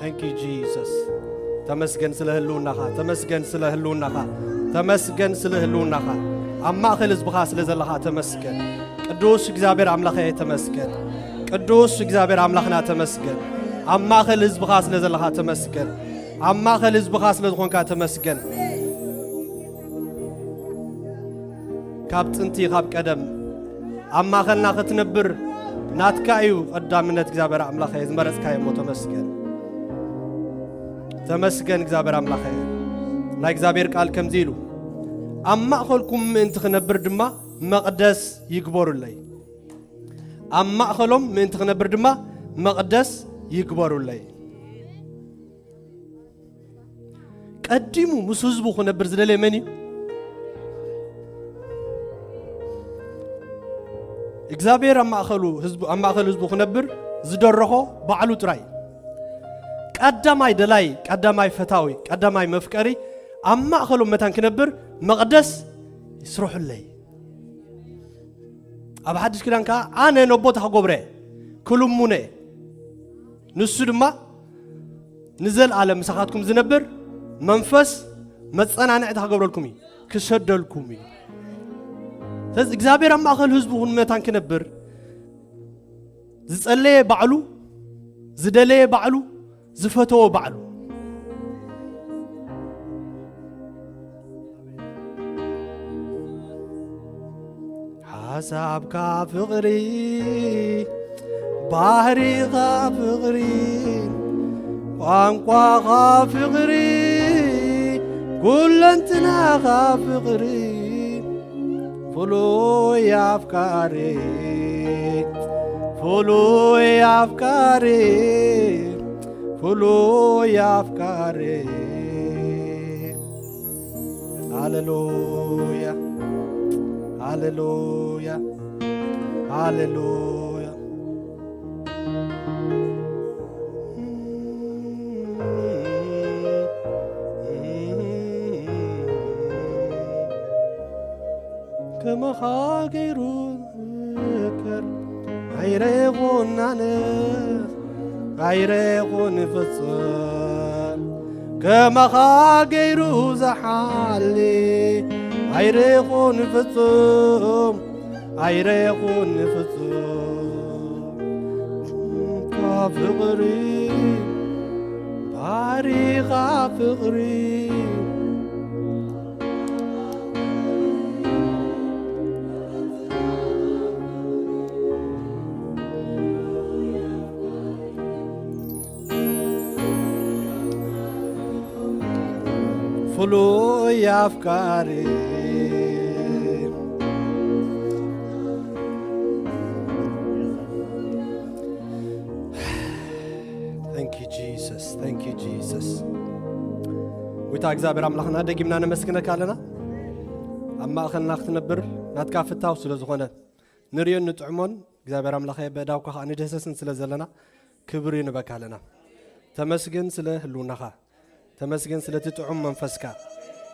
Thank you, Jesus. ተመስገን ስለ ህልውናኻ፣ ተመስገን ስለ ህልውናኻ፣ ተመስገን ስለ ህልውናኻ። ኣብ ማእከል ህዝብኻ ስለ ዘለኻ ተመስገን። ቅዱስ እግዚኣብሔር ኣምላኸ ተመስገን። ቅዱስ እግዚኣብሔር ኣምላኽና ተመስገን። ኣብ ማእከል ህዝብኻ ስለ ዘለኻ ተመስገን። ኣብ ማእከል ህዝብኻ ስለ ዝኾንካ ተመስገን። ካብ ጥንቲ፣ ካብ ቀደም ኣብ ማእከልና ክትነብር ናትካ እዩ ቀዳምነት እግዚኣብሔር ኣምላኸ ዝመረጽካዮ እሞ ተመስገን። ተመስገን እግዚኣብሔር ኣምላኸ። ናይ እግዚኣብሔር ቃል ከምዚ ኢሉ፣ "ኣብ ማእከልኩም ምእንቲ ክነብር ድማ መቕደስ ይግበሩለይ። ኣብ ማእከሎም ምእንቲ ክነብር ድማ መቕደስ ይግበሩለይ።" ቀዲሙ ምስ ህዝቡ ክነብር ዝደለየ መን እዩ? እግዚኣብሔር ኣብ ማእከሉ ህዝቡ፣ ኣብ ማእከል ህዝቡ ክነብር ዝደረኾ ባዕሉ ጥራይ። ቀዳማይ ደላይ፣ ቀዳማይ ፈታዊ፣ ቀዳማይ መፍቀሪ ኣብ ማእከሎም መታን ክነብር መቕደስ ይስርሑለይ። ኣብ ሓድሽ ኪዳን ከኣ ኣነ ነቦታ ክገብረ ክልሙነ፣ ንሱ ድማ ንዘለኣለም ምሳኻትኩም ዝነብር መንፈስ መጸናንዕታ ክገብረልኩም እዩ፣ ክሰደልኩም እዩ። ስለዚ እግዚኣብሔር ኣብ ማእከል ህዝቡ እውን መታን ክነብር ዝጸለየ ባዕሉ፣ ዝደለየ ባዕሉ፣ ዝፈተዎ ባዕሉ። ሓሳብካ ፍቕሪ፣ ባህሪኻ ፍቕሪ፣ ቋንቋኻ ፍቕሪ፣ ኩለንትናኻ ፍቕሪ፣ ፍሉይ ኣፍቃሪ፣ ፍሉይ ኣፍቃሪ፣ ፍሉይ ኣፍቃሪ። ሃሌሉያ፣ ሃሌሉያ፣ ሃሌሉያ። ከማኻ ገይሩ ዝዝከር ኣይረኹን ኣነ፣ ኣይረኹን ፍጹም። ከማኻ ገይሩ ዝሓሊ ኣይረኹን ፍጹም፣ ኣይረኹን ፍጹም። ካብ ፍቕሪ፣ ባህሪኻ ፍቕሪ። ፍሉይ ኣፍቃሪ። Thank you, Jesus. Thank you, Jesus. ጎይታ እግዚኣብሔር ኣምላኽና፣ ደጊምና ነመስግነካ ኣለና። ኣብ ማእኸልና ክትነብር ናትካ ፍታው ስለ ዝኾነ፣ ንርእዮን ንጥዕሞን እግዚኣብሔር ኣምላኸ፣ በእዳውካ ኸዓ ንድህሰስን ስለ ዘለና፣ ክብሪ ንበካ ኣለና። ተመስግን ስለ ህልውናኻ፣ ተመስግን ስለቲ ጥዑም መንፈስካ፣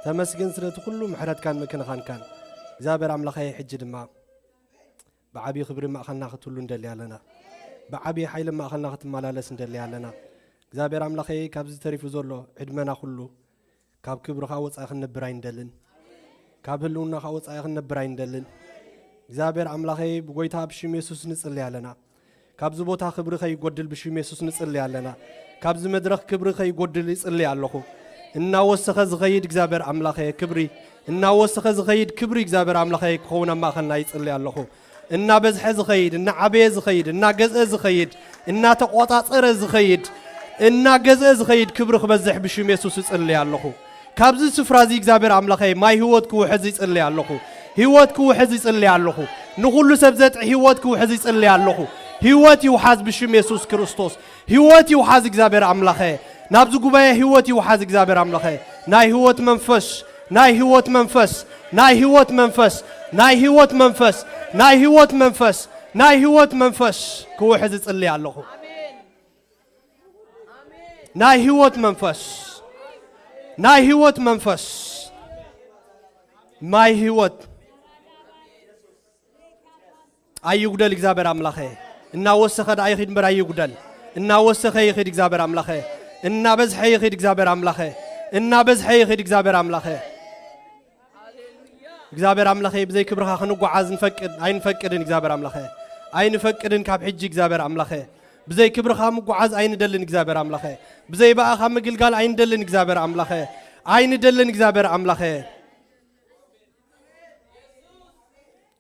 ተመስግን ስለቲ ኩሉ ምሕረትካን ምክንኻንካን። እግዚኣብሔር ኣምላኸ፣ ሕጂ ድማ ብዓብዪ ክብሪ ማእኸልና ክትህሉ እንደሊ ኣለና። ብዓብዪ ሓይሊ ማእኸልና ክትመላለስ እንደሊ ኣለና። እግዚኣብሔር ኣምላኸይ፣ ካብዚ ተሪፉ ዘሎ ዕድመና ኩሉ ካብ ክብርኻ ወጻኢ ክንነብር ኣይንደልን። ካብ ህልውናኻ ወጻኢ ክንነብር ኣይንደልን። እግዚኣብሔር ኣምላኸይ፣ ብጎይታ ብሽም የሱስ ንጽሊ ኣለና። ካብዚ ቦታ ክብሪ ከይጎድል ብሽም የሱስ ንጽሊ ኣለና። ካብዚ መድረኽ ክብሪ ከይጎድል ይጽሊ ኣለኹ። እናወሰኸ ዝኸይድ እግዚኣብሔር ኣምላኸ ክብሪ፣ እናወሰኸ ዝኸይድ ክብሪ እግዚኣብሔር ኣምላኸ ክኸውን ኣብ ማእኸልና ይጽሊ ኣለኹ። እናበዝሐ ዝኸይድ፣ እናዓበየ ዝኸይድ፣ እናገዝአ ዝኸይድ፣ እናተቖጻጸረ ዝኸይድ፣ እናገዝአ ዝኸይድ ክብሪ ክበዝሕ ብሽም የሱስ እጽሊ ኣለኹ። ካብዚ ስፍራ እዚ እግዚኣብሔር ኣምላኸይ ማይ ህይወት ክውሕዝ ይጽሊ ኣለኹ። ህይወት ክውሕዝ ይጽሊ ኣለኹ። ንኹሉ ሰብ ዘጥዕ ህይወት ክውሕዝ ይጽሊ ኣለኹ። ህይወት ይውሓዝ ብሽም የሱስ ክርስቶስ። ህይወት ይውሓዝ እግዚኣብሔር ኣምላኸ። ናብዚ ጉባኤ ህይወት ይውሓዝ እግዚኣብሔር ኣምላኸ። ናይ ህይወት መንፈስ፣ ናይ ህይወት መንፈስ፣ ናይ ህይወት መንፈስ፣ ናይ ህይወት መንፈስ፣ ናይ ህይወት መንፈስ፣ ናይ ህይወት መንፈስ ክውሕዝ እጽሊ ኣለኹ። ናይ ህይወት መንፈስ፣ ናይ ህይወት መንፈስ፣ ማይ ህይወት ኣይጉደል እግዚኣብሔር ኣምላኸ። እናወሰኸ ደኣ ይኺድ እምበር ኣይጉደል። እናወሰኸ ይኺድ እግዚኣብሔር ኣምላኸ። እናበዝሐ ይኺድ እግዚኣብሔር ኣምላኸ። እናበዝሐ ይኺድ እግዚኣብሔር ኣምላኸ። እግዚኣብሔር ኣምላኸ፣ ብዘይ ክብርኻ ክንጓዓዝ ንፈቅድ ኣይንፈቅድን እግዚኣብሔር ኣምላኸ። ኣይንፈቅድን ካብ ሕጂ እግዚኣብሔር ኣምላኸ። ብዘይ ክብርኻ ምጓዓዝ ኣይንደልን እግዚኣብሔር ኣምላኸ። ብዘይ ብኣኻ ምግልጋል ኣይንደልን እግዚኣብሔር ኣምላኸ። ኣይንደልን እግዚኣብሔር ኣምላኸ።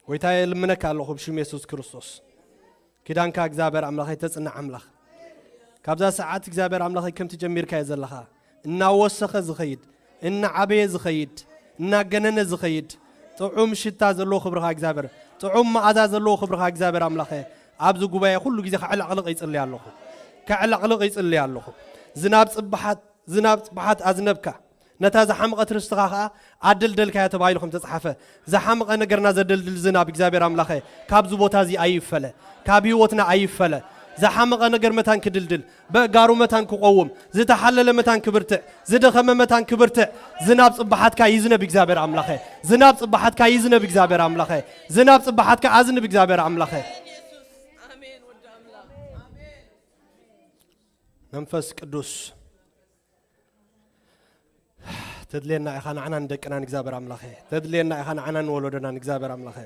ጎይታየ፣ ልምነካ ኣለኹ ብሽም የሱስ ክርስቶስ። ኪዳንካ እግዚኣብሔር ኣምላኸይ ተጽንዕ ኣምላኽ። ካብዛ ሰዓት እግዚኣብሔር ኣምላኸይ ከምቲ ጀሚርካዮ ዘለኻ፣ እናወሰኸ ዝኸይድ፣ እናዓበየ ዝኸይድ፣ እናገነነ ዝኸይድ፣ ጥዑም ሽታ ዘለዎ ክብርኻ እግዚኣብሔር፣ ጥዑም መኣዛ ዘለዎ ክብርኻ እግዚኣብሔር ኣምላኸ፣ ኣብዚ ጉባኤ ኩሉ ግዜ ከዕለቕልቕ ይጽልይ ኣለኹ። ከዕለቕልቕ ይጽልይ ኣለኹ። ዝናብ ጽባሓት፣ ዝናብ ጽባሓት ኣዝነብካ። ነታ ዝሓመቐት ርስትኻ ኸኣ ኣደልደልካያ ተባሂሉ ከም ተጻሓፈ፣ ዝሓመቐ ነገርና ዘደልድል ዝናብ እግዚኣብሔር ኣምላኸ ካብዚ ቦታ እዚ ኣይፈለ፣ ካብ ህይወትና ኣይፈለ። ዝሓመቐ ነገር መታን ክድልድል፣ በእጋሩ መታን ክቆውም፣ ዝተሓለለ መታን ክብርትዕ፣ ዝደኸመ መታን ክብርትዕ፣ ዝናብ ጽባሓትካ ይዝነብ እግዚኣብሔር ኣምላኸ። ዝናብ ጽባሓትካ ይዝነብ እግዚኣብሔር ኣምላኸ። ዝናብ ጽባሓትካ ኣዝንብ እግዚኣብሔር ኣምላኸ። መንፈስ ቅዱስ ተድልየና ኢኻ ንዓናን ደቅናን እግዚኣብሔር ኣምላኸ። ተድልየና ኢኻ ንዓናን ንወለዶናን እግዚኣብሔር ኣምላኸ።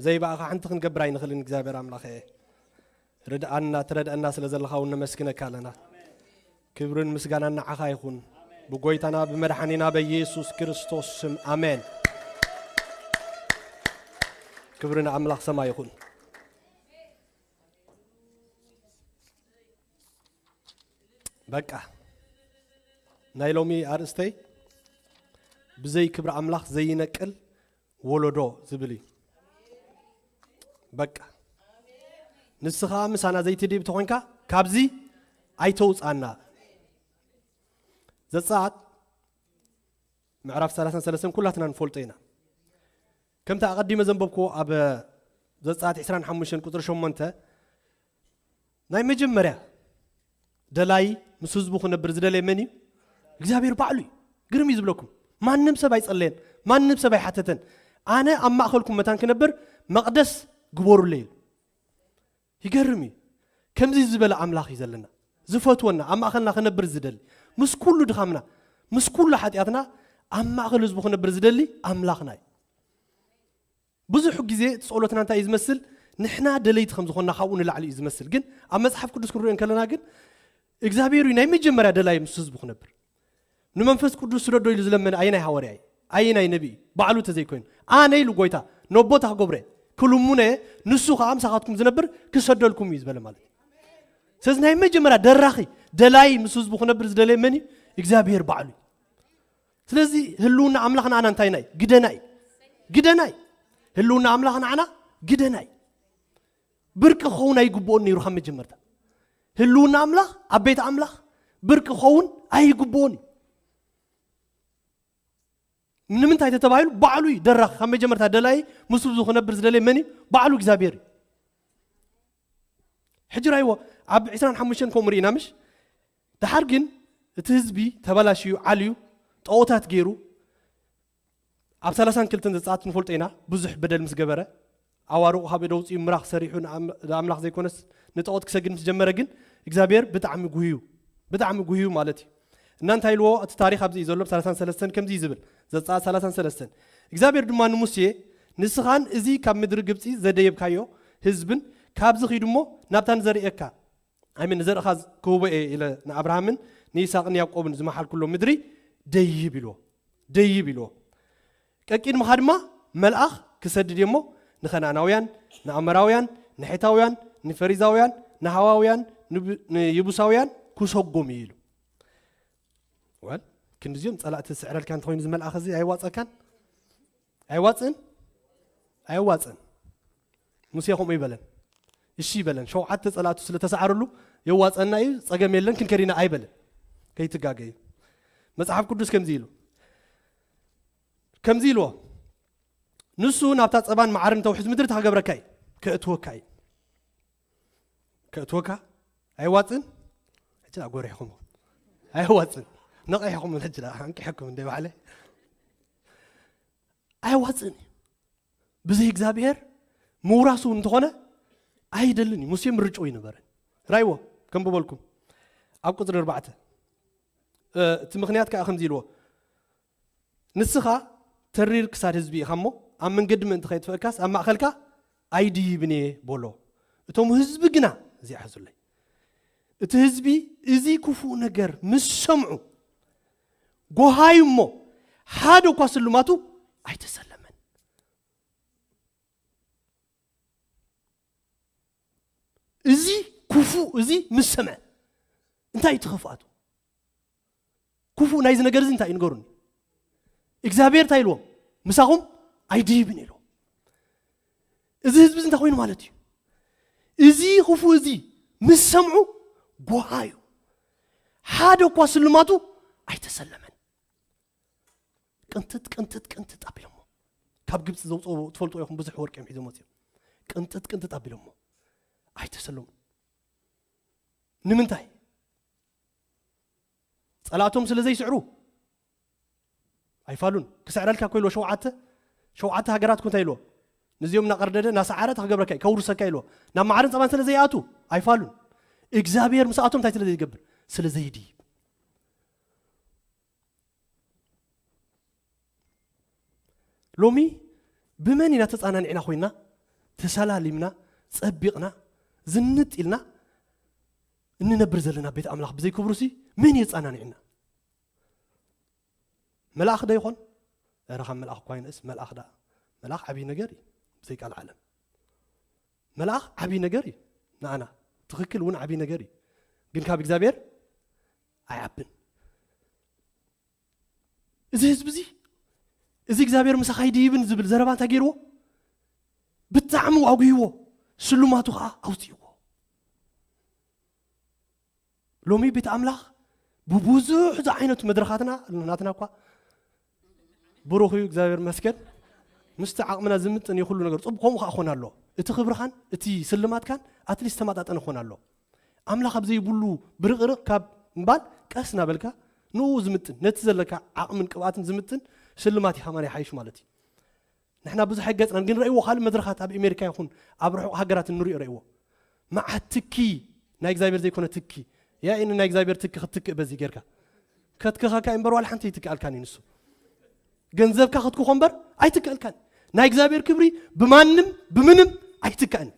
ዘይበኣኻ ሓንቲ ክንገብር ኣይንኽልን እግዚኣብሔር ኣምላኸ። ርድኣና፣ ትረድኣና ስለ ዘለኻ እውን ነመስግነካ ኣለና። ክብርን ምስጋናን ንዓኻ ይኹን። ብጎይታና ብመድሓኒና በኢየሱስ ክርስቶስ ስም ኣሜን። ክብሪ ንኣምላኽ ሰማይ ይኹን። በቃ ናይ ሎሚ ኣርእስተይ ብዘይ ክብሪ ኣምላኽ ዘይነቅል ወለዶ ዝብል እዩ። በቃ ንስኻ ምሳና ዘይትድይብ ተኾንካ ካብዚ ኣይተውፃና። ዘጸኣት ምዕራፍ ሰላሳን ሰለስተን ኩላትና ንፈልጦ ኢና። ከምቲ ኣቐዲመ ዘንበብኩዎ ኣብ ዘጸኣት ዕስራን ሓሙሽተን ቁጽሪ ሸሞንተ ናይ መጀመርያ ደላይ ምስ ህዝቡ ክነብር ዝደለየ መን እዩ? እግዚኣብሔር ባዕሉ እዩ። ግርም እዩ ዝብለኩም። ማንም ሰብ ኣይጸለየን፣ ማንም ሰብ ኣይሓተተን። ኣነ ኣብ ማእኸልኩም መታን ክነብር መቕደስ ግበሩለይ ኢሉ። ይገርም እዩ። ከምዚ ዝበለ ኣምላኽ እዩ ዘለና። ዝፈትወና፣ ኣብ ማእኸልና ክነብር ዝደሊ፣ ምስ ኩሉ ድኻምና፣ ምስ ኩሉ ሓጢኣትና ኣብ ማእኸል ህዝቡ ክነብር ዝደሊ ኣምላኽና እዩ። ብዙሕ ግዜ እቲ ጸሎትና እንታይ እዩ ዝመስል? ንሕና ደለይቲ ከም ዝኾንና ካብኡ ንላዕሊ እዩ ዝመስል። ግን ኣብ መጽሓፍ ቅዱስ ክንሪኦ እንከለና ግን እግዚኣብሔር እዩ ናይ መጀመርያ ደላይ ምስ ህዝቡ ክነብር። ንመንፈስ ቅዱስ ስደዶ ኢሉ ዝለመነ ኣየናይ ሃዋርያ እዩ? ኣየናይ ነቢ እዩ? ባዕሉ ተዘይኮይኑ ኣነ ኢሉ ጎይታ ነቦታ ክገብረ ክልሙነ ንሱ ከዓ ምሳኻትኩም ዝነብር ክሰደልኩም እዩ ዝበለ ማለት እዩ። ስለዚ ናይ መጀመርያ ደራኺ ደላይ ምስ ህዝቡ ክነብር ዝደለየ መን እዩ? እግዚኣብሔር ባዕሉ እዩ። ስለዚ ህልውና ኣምላኽ ንኣና እንታይ ናይ ግደናይ ግደናይ ህልውና ኣምላኽ ንዓና ግደናይ ብርቂ ክኸውን ኣይግብኦን ነይሩ ካብ መጀመርታ። ህልውና ኣምላኽ ኣብ ቤት ኣምላኽ ብርቂ ክኸውን ኣይግብኦን እዩ። ንምንታይ ተተባሂሉ ባዕሉ እዩ ደራኺ። ካብ መጀመርታ ደላይ ምስ ህዝቡ ክነብር ዝደለየ መን እዩ? ባዕሉ እግዚኣብሔር እዩ። ሕጂ ራይዎ ኣብ ዕስራን ሓሙሽተን ከምኡ ርኢና ምሽ። ደሓር ግን እቲ ህዝቢ ተበላሽዩ ዓልዩ ጣዖታት ገይሩ ኣብ ሰላሳን ክልተን ዘጸኣት ንፈልጦ ኢና። ብዙሕ በደል ምስ ገበረ ኣዋርቑ ካብ ኢደ ኣውጺኡ ምራኽ ሰሪሑ ንኣም- ንኣምላኽ ዘይኮነስ ንጣዖት ክሰግድ ምስ ጀመረ ግን እግዚኣብሔር ብጣዕሚ ጉህዩ ብጣዕሚ ጉህዩ ማለት እዩ። እና እንታይ ኢልዎ እቲ ታሪኽ ኣብዚ እዩ ዘሎ። ብ ሰላሳን ሰለስተን ከምዚ እዩ ዝብል። ዘጸኣት ሰላሳን ሰለስተን እግዚኣብሔር ድማ ንሙሴ ንስኻን እዚ ካብ ምድሪ ግብጺ ዘደየብካዮ ህዝብን ካብዚ ኺዱ እሞ ናብታ ንዘርእየካ ኣይ ምን ንዘርእኻ ክህቦ እየ ኢለ ንኣብርሃምን ንይስሐቅን ያዕቆብን ዝመሓልኩሎም ምድሪ ደይብ ኢልዎ። ደይብ ኢልዎ። ቀቂድምኻ ድማ መልኣኽ ክሰድድ እየ እሞ ንኸነኣናውያን፣ ንኣመራውያን፣ ንሒታውያን፣ ንፈሪዛውያን፣ ንሃዋውያን፣ ንብ- ንይቡሳውያን ክሰጎም እዩ ኢሉ። ወል ክንዲዚኦም ጸላእቲ ዝስዕረልካ እንተኾይኑ ዝመልኣኽ እዚ ኣይዋጸካን? ኣይዋጽን? ኣይዋጽን። ሙሴ ከምኡ ይበለን። እሺ ይበለን። ሸውዓተ ጸላእቱ ስለ ተሰዓርሉ የዋጸና እዩ፣ ጸገም የለን፣ ክንከድ ኢና ኣይበለን። ከይትጋገዩ። መጽሓፍ ቅዱስ ከምዚ ኢሉ ከምዚ ኢልዎ ንሱ ናብታ ጸባን መዓርን ተውሕዝ ምድሪ ተኸገብረካ እዩ፣ ከእትወካ እዩ። ከእትወካ ኣይዋጽን? ሕጂ ኣጎሪሕኹም ኣይዋጽን። ነቒሕኹም ሕጂ ደኣ ኣንቂሐኩም እንደ ባዕለ ኣይዋጽን እዩ። ብዘይ እግዚኣብሔር ምውራሱ እንተኾነ ኣይደልን እዩ። ሙሴ ምርጫው ይነበረ። ራይዎ ከም ብበልኩም ኣብ ቁጽሪ ኣርባዕተ እቲ ምኽንያት ከዓ ከምዚ ኢልዎ፣ ንስኻ ተሪር ክሳድ ህዝቢ ኢኻ እሞ፣ ኣብ መንገዲ ምእንቲ ከየጥፍእካስ ኣብ ማእኸልካ ኣይድይብን እየ በሎ። እቶም ህዝቢ ግና፣ እዚኣ ሕዙለይ፣ እቲ ህዝቢ እዚ ክፉእ ነገር ምስ ሰምዑ፣ ጎሃዩ እሞ፣ ሓደ እኳ ስልማቱ ኣይተሰለመን። እዚ ክፉእ እዚ ምስ ሰምዐ፣ እንታይ እዩ እቲ ክፍኣቱ? ክፉእ ናይዚ ነገር እዚ እንታይ እዩ ንገሩኒ? እግዚኣብሔር እንታይ ኢልዎም? ምሳኹም ኣይድይብን ኢልዎም። እዚ ህዝቢ እዚ እንታይ ኮይኑ ማለት እዩ? እዚ ክፉእ እዚ ምስ ሰምዑ፣ ጎሃዩ፣ ሓደ እኳ ስልማቱ ኣይተሰለመን። ቅንጥጥ ቅንጥጥ ቅንጥጥ ኣቢሎሞ፣ ካብ ግብፂ ዘውፅኦ ትፈልጡ ኢኹም፣ ብዙሕ ወርቂ እዮም ሒዞም ወፂኦም። ቅንጥጥ ቅንጥጥ ኣቢሎሞ፣ ኣይተሰለሙን። ንምንታይ? ፀላእቶም ስለ ዘይስዕሩ ኣይፋሉን። ክስዕረልካ እኮ ኢልዎ፣ ሸውዓተ ሸውዓተ ሃገራት እኮ እንታይ ኢልዎ? ንዚኦም እናቐርደደ እናሰዓረ እንታይ ክገብረካ እዩ? ከውርሰካ ኢልዎ። ናብ መዓርን ፀባን ስለ ዘይኣቱ ኣይፋሉን። እግዚኣብሔር ምስኣቶም እንታይ ስለ ዘይገብር? ስለ ዘይድይብ። ሎሚ ብመን ኢና ተፃናኒዕና ኮይና፣ ተሰላሊምና፣ ፀቢቕና፣ ዝንጥ ኢልና እንነብር ዘለና ቤት ኣምላኽ ብዘይክብሩሲ መን የፃናኒዕና? መልኣኽ ዶ ይኾን? ኧረ፣ ካብ መልኣኽ እኳ ይንእስ፣ መልኣኽ ደኣ፣ መልኣኽ ዓብዪ ነገር እዩ፣ ብዘይ ቃል ዓለም። መልኣኽ ዓብዪ ነገር እዩ፣ ንኣና ትኽክል እውን ዓብዪ ነገር እዩ፣ ግን ካብ እግዚኣብሔር ኣይዓብን። እዚ ህዝቢ እዚ፣ እዚ እግዚኣብሔር ምሳኻ ይድይብን ዝብል ዘረባ እንታይ ገይርዎ? ብጣዕሚ ዋጉይዎ፣ ስልማቱ ኸዓ ኣውፅእዎ። ሎሚ ቤት ኣምላኽ ብብዙሕ ዝዓይነቱ መድረኻትና፣ ናትና እኳ ብሩኽ እዩ እግዚኣብሔር መስገን፣ ምስቲ ዓቕምና ዝምጥን እዩ ኩሉ ነገር። ጽቡቕ ከምኡ ኸዓ ክኾን ኣለዎ። እቲ ክብርኻን እቲ ስልማትካን ኣትሊስት ተማጣጠነ ክኾን ኣለዎ። ኣምላኽ ኣብ ዘይብሉ ብርቕርቕ ካብ ምባል ቀስ እናበልካ ንኡ ዝምጥን፣ ነቲ ዘለካ ዓቕምን ቅብኣትን ዝምጥን ስልማት እዩ ከማን ይሓይሽ ማለት እዩ። ንሕና ብዙሕ ኣይገጽናን፣ ግን ረእይዎ ካልእ መድረኻት ኣብ ኣሜሪካ ይኹን ኣብ ርሑቕ ሃገራት እንሪኦ ረእይዎ። መዓት ትኪ ናይ እግዚኣብሔር ዘይኮነ ትኪ። ያ እኒ ናይ እግዚኣብሔር ትኪ ክትትክእ በዚ ጌርካ። ከትክኸካ እምበር ዋላ ሓንቲ ኣይትክኣልካን እዩ ንሱ። ገንዘብካ ክትክኾ እምበር ኣይትክኣልካን። ናይ እግዚኣብሔር ክብሪ ብማንም ብምንም ኣይትካእን።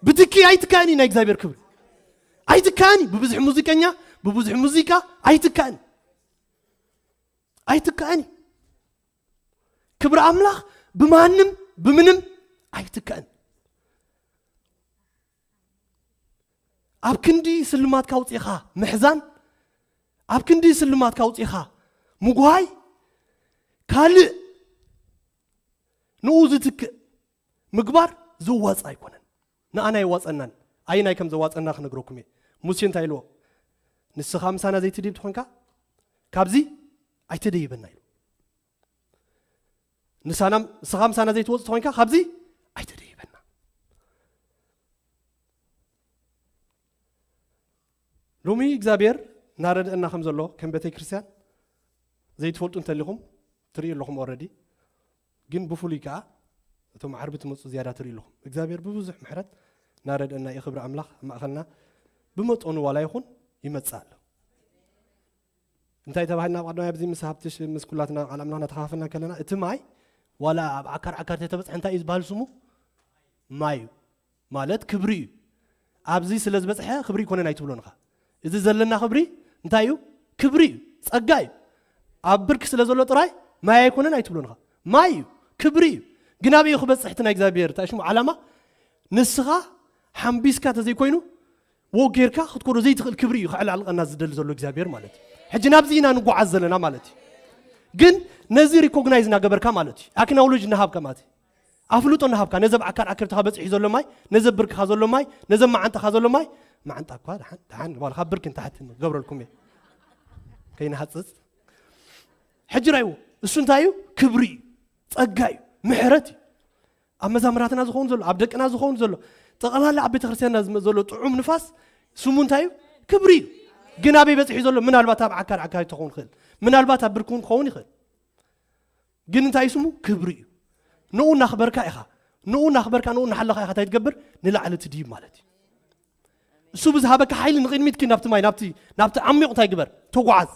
ብትኪ ኣይትካእን እዩ ናይ እግዚኣብሔር ክብሪ። ኣይትካእን እዩ። ብብዝሒ ሙዚቀኛ፣ ብብዝሒ ሙዚቃ ኣይትካእን። ኣይትካእን እዩ። ክብሪ ኣምላኽ ብማንም ብምንም ኣይትካእን። ኣብ ክንዲ ስልማትካ ኣውፂእኻ ምሕዛን፣ ኣብ ክንዲ ስልማትካ ኣውፂእኻ ምጉሃይ፣ ካልእ ንኡ ዝትክእ ምግባር ዘዋፅእ ኣይኮነን። ንኣና የዋፀናን፣ ኣይናይ ከም ዘዋፀና ክነግረኩም እየ። ሙሴ እንታይ ኢልዎ? ንስኻ ምሳና ዘይትድይብ ተኾንካ፣ ካብዚ ኣይትደይበና ኢሉ። ንሳና፣ ንስኻ ምሳና ዘይትወፅእ ተኾንካ፣ ካብዚ ኣይትደይበና። ሎሚ እግዚኣብሔር እናረድአና ከም ዘሎ ከም ቤተ ክርስቲያን ዘይትፈልጡ እንተሊኹም ትርእዩ ኣለኹም ኦልሬዲ። ግን ብፍሉይ ከዓ እቶም ዓርቢ ትመፁ ዝያዳ ትርእዩ ኣለኹም። እግዚኣብሔር ብብዙሕ ምሕረት እናረድአና እዩ። ክብሪ ኣምላኽ ኣብ ማእኸልና ብመጠኑ ዋላ ይኹን ይመፅእ ኣሎ። እንታይ ተባሂልና ኣብ ቀዳማይ ኣብዚ ምስ ሃብትሽ ምስ ኩላትና ቃል ኣምላኽ እናተኻፈልና ከለና እቲ ማይ ዋላ ኣብ ዓካር ዓካር ተተበፅሐ እንታይ እዩ ዝበሃል ስሙ? ማይ እዩ። ማለት ክብሪ እዩ። ኣብዚ ስለ ዝበፅሐ ክብሪ ይኮነን ኣይትብሎን ኢኻ። እዚ ዘለና ክብሪ እንታይ እዩ? ክብሪ እዩ፣ ጸጋ እዩ። ኣብ ብርኪ ስለ ዘሎ ጥራይ ማይ ኣይኮነን ኣይትብሎን ኢኻ። ማይ እዩ፣ ክብሪ እዩ። ግን ኣበይ እዩ ክበፅሕ እቲ ናይ እግዚኣብሔር እንታይ ሽሙ ዓላማ? ንስኻ ሓምቢስካ ተዘይኮይኑ፣ ወ ጌርካ ክትኮዶ ዘይትኽእል ክብሪ እዩ ከዕላልቀና ዝደሊ ዘሎ እግዚኣብሔር ማለት እዩ። ሕጂ ናብዚ ኢና ንጓዓዝ ዘለና ማለት እዩ። ግን ነዚ ሪኮግናይዝ እናገበርካ ማለት እዩ፣ ኣክናውሎጅ እናሃብካ ማለት እዩ። ኣፍልጦ እናሃብካ ነዘብ ዓካር ዓከርትኻ በፂሑ ዘሎ ማይ፣ ነዘብ ብርክኻ ዘሎ ማይ፣ ነዘብ መዓንጣኻ ዘሎ ማይ፣ መዓንጣ እኳ ደሓን ደሓን ዋላ ካብ ብርኪ ንታሕቲ ገብረልኩም እየ። ከይንሃፅፅ። ሕጂ ራይዎ፣ እሱ እንታይ እዩ? ክብሪ እዩ፣ ጸጋ እዩ፣ ምሕረት እዩ። ኣብ መዛምራትና ዝኸውን ዘሎ፣ ኣብ ደቅና ዝኸውን ዘሎ፣ ጠቕላላ ኣብ ቤተ ክርስቲያንና ዝመ-፣ ዘሎ ጥዑም ንፋስ ስሙ እንታይ እዩ? ክብሪ እዩ። ግን ኣበይ በፂሑ ዘሎ? ምናልባት ኣብ ዓካር ዓካር ክኸውን ይኽእል፣ ምናልባት ኣብ ብርኪ እውን ክኸውን ይኽእል። ግን እንታይ ስሙ? ክብሪ እዩ። ንኡ እናኽበርካ ኢኻ፣ ንኡ እናኽበርካ፣ ንኡ እናሓለኻ ኢኻ እንታይ ትገብር? ንላዕሊ ትድይብ ማለት እዩ። እሱ ብዝሃበካ ሓይሊ ንቕድሚት ኪድ ናብቲ ማይ ናብቲ ናብቲ ዓሚቕ እንታይ ግበር ተጓዓዝ።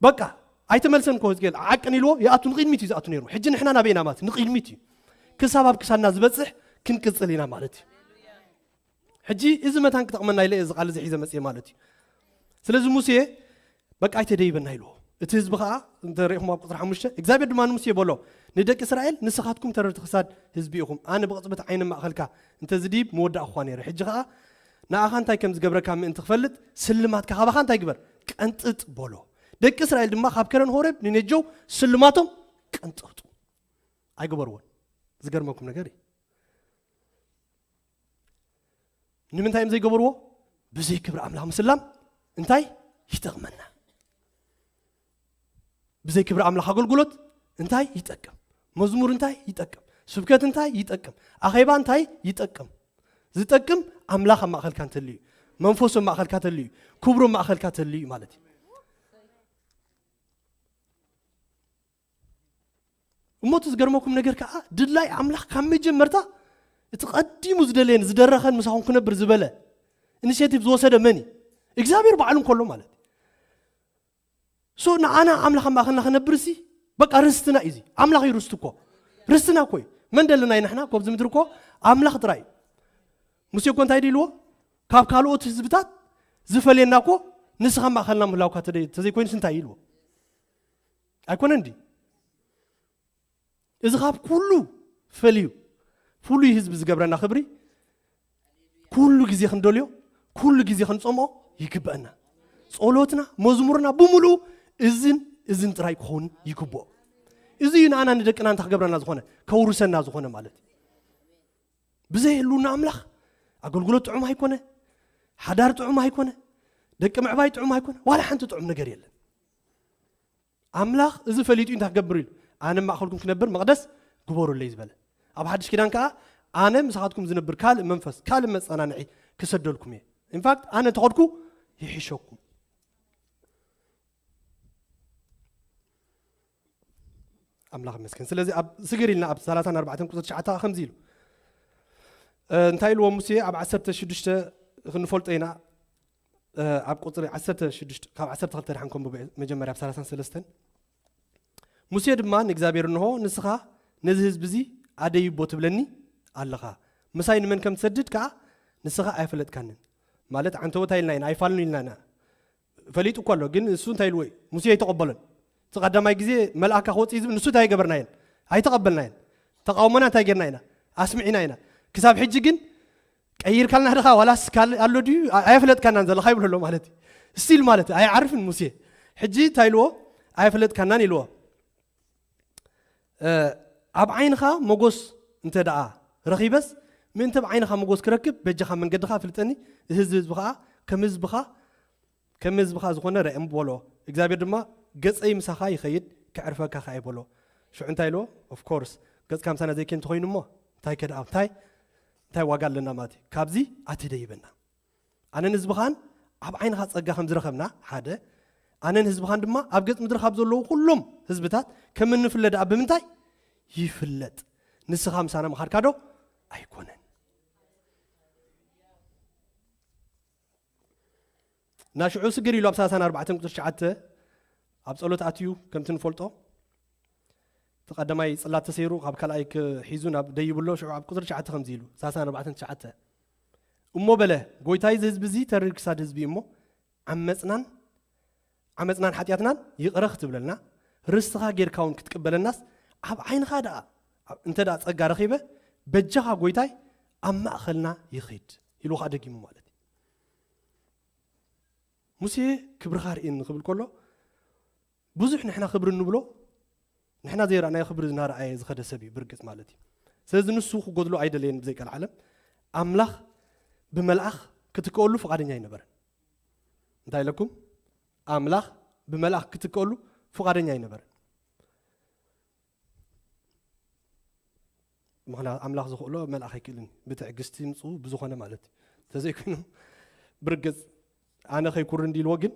በቃ ኣይተመልሰን እኮ ህዝቅኤል ዓቅን ኢልዎ ይኣቱ ንቕድሚት እዩ ዝኣቱ ነይሩ። ሕጂ ንሕና ናበይና ማለት ንቕድሚት እዩ ክሳብ ኣብ ክሳድና ዝበፅሕ ክንቅፅል ኢና ማለት እዩ። ሕጂ እዚ መታን ክጠቕመና ኢለ እዚ ቃል እዚ ሒዘ መፅየ ማለት እዩ። ስለዚ ሙሴ በቃ ኣይተደይበና ኢልዎ። እቲ ህዝቢ ከዓ እንተሪእኹም ኣብ ቁፅሪ ሓሙሽተ እግዚኣብሔር ድማ ንሙሴ በሎ ንደቂ እስራኤል ንስኻትኩም ተረርቲ ክሳድ ህዝቢ ኢኹም። ኣነ ብቕፅበት ዓይነ ማእኸልካ እንተዝድይብ ምወዳእኹኻ ነይረ። ሕጂ ከዓ ንኣኻ እንታይ ከም ዝገብረካ ምእንቲ ክፈልጥ ስልማትካ ካባኻ እንታይ ግበር ቀንጥጥ በሎ። ደቂ እስራኤል ድማ ካብ ከረን ሆረብ ንነጀው ስልማቶም ቀንጠጡ። ኣይገበርዎን። ዝገርመኩም ነገር እዩ። ንምንታይ እዮም ዘይገበርዎ? ብዘይ ክብሪ ኣምላኽ ምስላም እንታይ ይጠቕመና? ብዘይ ክብሪ ኣምላኽ ኣገልግሎት እንታይ ይጠቅም? መዝሙር እንታይ ይጠቅም? ስብከት እንታይ ይጠቅም? ኣኼባ እንታይ ይጠቅም? ዝጠቅም ኣምላኽ ኣብ ማእኸልካ እንተልዩ፣ መንፈሱ ኣብ ማእኸልካ ተልዩ፣ ክብሩ ኣብ ማእኸልካ ተልዩ ማለት እዩ። እሞ እቲ ዝገርመኩም ነገር ከዓ ድላይ ኣምላኽ ካብ መጀመርታ እቲ ቀዲሙ ዝደለየን ዝደረኸን ምሳኹም ክነብር ዝበለ ኢኒሼቲቭ ዝወሰደ መን እዩ? እግዚኣብሔር ባዕሉ እንከሎ ማለት እዩ። ሶ ንዓና ኣምላኽ ኣብ ማእኸልና ክነብር ሲ በቃ ርስትና እዩ። እዚ ኣምላኽ እዩ ርስቲ እኮ። ርስትና እኮ እዩ። መን ደለና እዩ ንሕና እኮ ኣብዚ ምድሪ እኮ ኣምላኽ ጥራይ እዩ። ሙሴ እኮ እንታይ ኢልዎ? ካብ ካልኦት ህዝብታት ዝፈልየና እኮ ንስኻ ኣብ ማእኸልና ምህላውካ ተዘይኮይኑስ እንታይ ኢልዎ? ኣይኮነን ድዩ? እዚ ካብ ኩሉ ፈልዩ ፍሉይ ህዝቢ ዝገብረና ክብሪ ኩሉ ግዜ ክንደልዮ ኩሉ ግዜ ክንጸምኦ ይግበአና። ጸሎትና መዝሙርና ብምሉኡ እዝን እዝን ጥራይ ክኸውን ይግብኦ። እዚ እዩ ንኣና ንደቅና እንታይ ክገብረና ዝኾነ ከውርሰና ዝኾነ ማለት እዩ። ብዘይ ህልውና ኣምላኽ ኣገልግሎት ጥዑም ኣይኮነ፣ ሓዳር ጥዑም ኣይኮነ፣ ደቂ ምዕባይ ጥዑም ኣይኮነ፣ ዋላ ሓንቲ ጥዑም ነገር የለን። ኣምላኽ እዚ ፈሊጡ እንታይ ክገብር ኢሉ ኣነ ማእኸልኩም ክነብር መቕደስ ግበሩለይ ዝበለ። ኣብ ሓድሽ ኪዳን ከዓ ኣነ ምሳኻትኩም ዝነብር ካልእ መንፈስ ካልእ መፀናንዒ ክሰደልኩም እየ። ኢንፋክት ኣነ እንተኸድኩ ይሕሸኩም። ኣምላኽ ይመስገን። ስለዚ ኣብ ስግር ኢልና ኣብ ሰላሳን ኣርባዕተን ቁፅሪ ትሽዓተ ከምዚ ኢሉ እንታይ ኢልዎ ሙሴ ኣብ ዓሰርተ ሽዱሽተ ክንፈልጦ ኢና። ኣብ ቁፅሪ ዓሰርተ ሽዱሽተ ካብ ዓሰርተ ክልተ ደሓን ከንብቦ መጀመርያ ኣብ ሰላሳን ሰለስተን ሙሴ ድማ ንእግዚኣብሔር እንሆ ንስኻ ነዚ ህዝቢ እዚ ኣደይቦ ትብለኒ ኣለኻ ምሳይ ንመን ከም ትሰድድ ከዓ ንስኻ ኣይፈለጥካንን ማለት ዓንተቦታ ኢልና ኢና ኣይፋልን ኢልና ኢና ፈሊጡ እኮ ኣሎ ግን እሱ እንታይ ኢልዎ እዩ ሙሴ ኣይተቐበሎን እቲ ቀዳማይ ግዜ መልኣካ ክወፅእ ዝብል ንሱ እንታይ ኣይገበርናየን ኣይተቐበልናየን ተቃውሞና እንታይ ጌርና ኢና ኣስሚዕና ኢና ክሳብ ሕጂ ግን ቀይርካልና ድኻ ዋላስ ካልእ ኣሎ ድዩ ኣየፍለጥካናን ዘለኻ ይብሎ ኣሎ ማለት እዩ ስቲል ማለት ኣይዓርፍን ሙሴ ሕጂ እንታይ ኢልዎ ኣየፍለጥካናን ኢልዎ ኣብ ዓይንኻ መጎስ እንተ ደኣ ረኺበስ ምእንቲ ኣብ ዓይንኻ መጎስ ክረክብ በጃኻ መንገድኻ ፍልጠኒ ህዝቢ ህዝቢ ከዓ ከም ህዝብኻ ከም ህዝብኻ ዝኾነ ርአም በሎ እግዚኣብሔር ድማ ገፀይ ምሳኻ ይኸይድ ክዕርፈካ ከዓ ይበሎ ሽዑ እንታይ ኢልዎ ኦፍኮርስ ገፅካ ምሳና ዘይከ እንተኾይኑ እሞ እንታይ ከደኣ እንታይ እንታይ ዋጋ ኣለና ማለት እዩ ካብዚ ኣትደ ይበና ኣነን ህዝብኻን ኣብ ዓይንኻ ጸጋ ከም ዝረኸብና ሓደ ኣነን ህዝብኻን ድማ ኣብ ገጽ ምድሪ ካብ ዘለዉ ኩሎም ህዝብታት ከም እንፍለ ደኣ ብምንታይ ይፍለጥ ንስኻ ምሳና ምኻድካ ዶ ኣይኮነን ናሽዑ ስግር ኢሉ ኣብ ሰላሳን ኣርባዕተን ቁፅሪ ትሽዓተ ኣብ ጸሎት ኣትዩ ከምቲ ንፈልጦ እቲ ቀዳማይ ጽላት ተሰይሩ ካብ ካልኣይ ሒዙ ናብ ደይብሎ ሽዑ ኣብ ቁፅሪ ትሽዓተ ከምዚ ኢሉ ሰላሳን ኣርባዕተን ትሽዓተ እሞ በለ ጎይታይ እዚ ህዝቢ እዚ ተሪር ክሳድ ህዝቢ እሞ ዓመፅናን ዓመፅናን ሓጢኣትናን ይቕረ ክትብለልና ርስትኻ ጌርካ እውን ክትቅበለናስ ኣብ ዓይንኻ ደኣ እንተ ደኣ ጸጋ ረኺበ በጃኻ ጎይታይ ኣብ ማእኸልና ይኺድ ኢሉ ከዓ ደጊሙ ማለት እዩ ሙሴ ክብርኻ ርእየኒ ክብል ከሎ ብዙሕ ንሕና ክብሪ እንብሎ ንሕና ዘይረኣናዮ ክብሪ እናረኣየ ዝኸደ ሰብ እዩ ብርግፅ ማለት እዩ ስለዚ ንሱ ክጎድሎ ኣይደለየን ብዘይ ቃል ዓለም ኣምላኽ ብመልኣኽ ክትከአሉ ፍቓደኛ ኣይነበረን እንታይ ኢለኩም ኣምላኽ ብመልኣኽ ክትከአሉ ፍቓደኛ ኣይነበረን ምክንያቱ ኣምላኽ ዝኽእሎ መልኣኽ ኣይክእልን ብትዕግስቲ ምፅኡ ብዝኾነ ማለት እዩ እንተዘይኮይኑ ብርግፅ ኣነ ከይኩር እንዲልዎ ግን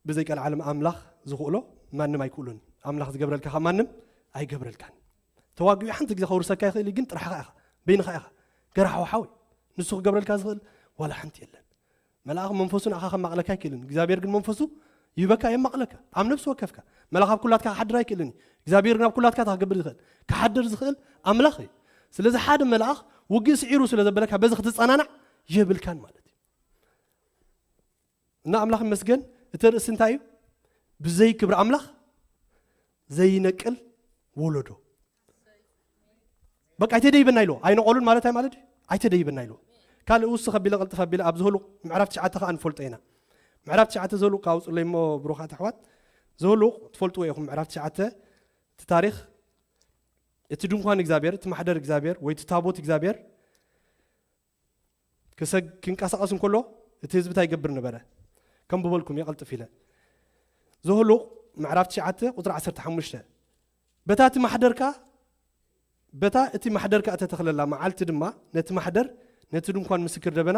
ብዘይ ቀልዓለም ኣምላኽ ዝኽእሎ ማንም ኣይክእሉን ኣምላኽ ዝገብረልካ ካብ ማንም ኣይገብረልካን ተዋጊኡ ሓንቲ ግዜ ከውርሰካ ይኽእል ግን ጥራሕኻ ኢኻ በይንኻ ኢኻ ገራሓዊ ሓወይ ንሱ ክገብረልካ ዝኽእል ዋላ ሓንቲ የለን። መልኣኽ መንፈሱ ንኣኻ ከማቕለካ ኣይክእልን። እግዚኣብሔር ግን መንፈሱ ይህበካ፣ የማቕለካ ኣብ ነፍሲ ወከፍካ። መልኣኽ ኣብ ኩላትካ ክሓድር ኣይክእልን እዩ። እግዚኣብሔር ግን ኣብ ኩላትካ እንታይ ክገብር ዝኽእል? ክሓድር ዝኽእል ኣምላኽ እዩ። ስለዚ ሓደ መልኣኽ ውግእ ስዒሩ ስለ ዘበለካ በዚ ክትጸናናዕ የብልካን ማለት እዩ። እና ኣምላኽ ይመስገን፣ እቲ ርእሲ እንታይ እዩ? ብዘይ ክብሪ ኣምላኽ ዘይነቅል ወለዶ። በቃ ኣይተደይበና ኢሎ። ኣይነቆሉን ማለት ኣይ ማለት እዩ? ኣይተደይበና ኢሎ። ካልእ ውስ ከቢለ ቀልጥፍ ኣቢለ ኣብ ዝህሉቕ ምዕራፍ ትሽዓተ ከኣ ንፈልጦ ኢና። ምዕራፍ ትሽዓተ ዝህሉቕ ከኣ ኣውጽለይ እሞ ብሩኻት ኣሕዋት፣ ዝህሉቕ ትፈልጥዎ ኢኹም። ምዕራፍ ትሽዓተ እቲ ታሪኽ፣ እቲ ድንኳን እግዚኣብሔር፣ እቲ ማሕደር እግዚኣብሔር ወይ እቲ ታቦት እግዚኣብሔር ክሰግ-፣ ክንቀሳቐስ እንከሎ እቲ ህዝቢ እንታይ ይገብር ነበረ? ከም ብበልኩም የቐልጥፍ ኢለ። ዘሁሉቕ ምዕራፍ ትሽዓተ ቁጽሪ ዓሰርተ ሓሙሽተ፣ በታ እቲ ማሕደርካ፣ በታ እቲ ማሕደርካ እተተኽለላ መዓልቲ ድማ ነቲ ማሕደር፣ ነቲ ድንኳን ምስክር ደበና